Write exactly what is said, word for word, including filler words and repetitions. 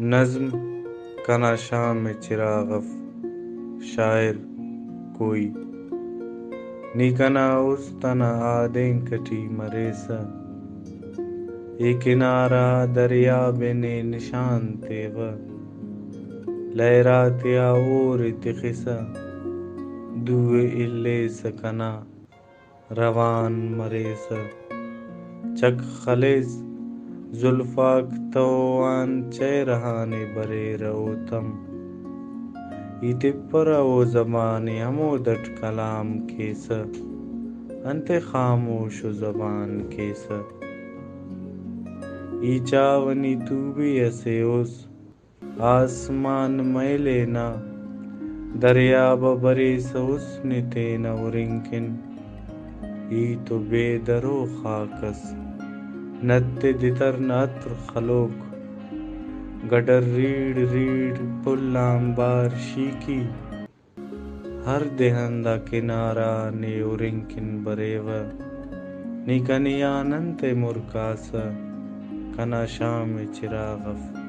نظم، کنا شام ءِ چراغ اف۔ شاعر، کوئی۔ نی کنا است انا آدینک اٹی مریسہ، ای کنارہ آ دریاب ءِ نے نشان تیوہ۔ لہر آتیا ہور ءِ تخسہ، دو ءِ الیسہ کنا روان مریسہ۔ چک خلیس زلفاک تہو آن چہرہ آنے بریرہ اوتم۔ ای تپرہ او زبان ءِ ہمودٹ کلام کیسہ، انتئے خاموش و زبان کیسہ۔ ای چاوہ نی توبے اسے اس، آسمان میلے نا، دریاب آ بریسہ حسن تینا ہرنگ کن۔ ای تو بے درو خاک اس، نت ءِ دتر نا عطر خلوک۔ گڈر ریڑ ریڑ پھل آنبار شیکی، ہر دے ہندا کنارہ نے ہرنگ کن بریوہ۔ نی کنے آن انتئے مر کاسہ، کنا شام ءِ چراغ اف۔